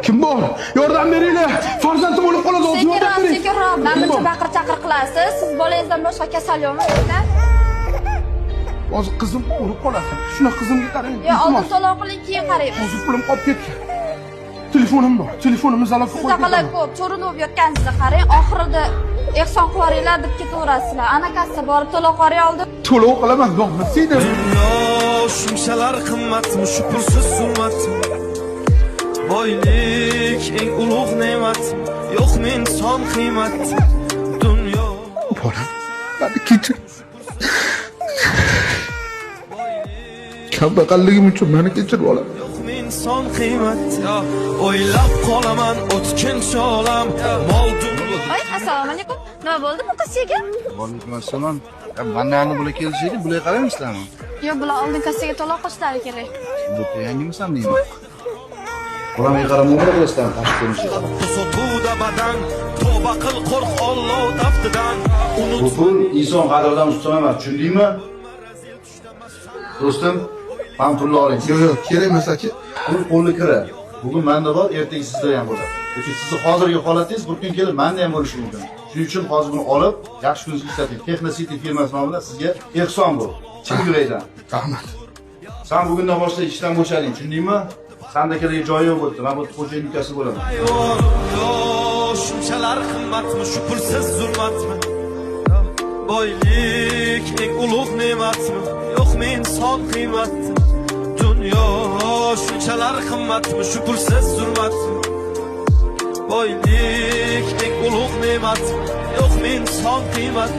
Kim bor? Yordam beringlar. Farzandim o'lib qoladi, hozir yordam Sekinroq, bering. sekinroq. Kim Mana bor? buncha baqir chaqir qilasiz. Siz bolangizdan boshqa kasal yo'qmi sizda? Hozir qizim o'lib qoladi. Shuni qizimga qarang. Yo, oldin Iltimos. to'lov qiling, keyin qaraymiz. Hozir pulim qolib ketdi. Telefonim bor. Telefonimni zalogga qo'yib Sizdaqalar ketaman. ko'p cho'rinib yotganingizni qarang, oxirida ehson qilib yuboringlar deb ketaverasizlar. Ana kassa borib to'lov qilib oldim. To'lov qilaman, donmasiydi. Dunyo shunchalar qimmatmi, shu pulsiz zulmatmi? Boylik eng ulug' ne'mat, yo'qmi inson qiymat? Dunyo Bolam, meni kechir. Kambag'alligim uchun meni kechir, bolam. Yo'qmi inson qiymat? O'ylab qolaman o'tkinchi olam, mol dunyo Voy, assalomu alaykum. Nima bo'ldi bu qizchaga? Alaykum assalom. Manlarni bular kelishaydi, bular qaramaysizlarmi? Yo'q, bular oldin kassaga to'lov qilishlari kerak. Bu yangimisan deyman. Bolamga qarab muomala qilasizlarmi tashqi ko'rinishga? Sotuvda badan, tavba qil, qo'rq Alloh taftidan. Bu pul inson qadridan ustun emas, tushundingmi? Do'stim, men pulni oling. Yo'q, yo'q, kerak emas aka. Pul qo'lni kiri. Bugun menda bor, ertaga sizda ham bo'ladi. Yoki sizni hozirgi holatingiz bir kun kelib menda ham bo'lishi mumkin. Shuning uchun hozir buni olib, yaxshi kuningizga ishlating. Texno City firmasi nomidan sizga ehson bu. Chin yurakdan. Rahmat. Sen bugundan boshlab ishdan bo'shading, tushundingmi? Sanda kerak joyi yo'q bo'ldi. Men bu xo'jayin ukasi bo'laman. Yo, shunchalar qimmatmi, shu pulsiz zulmatmi? Boylik eng ulug' ne'matmi, yo'qmi inson qiymat? Dunyo shunchalar qimmatmi, shu pulsiz zulmatmi? Boylik eng ulug' ne'matmi, yo'qmi inson qiymat?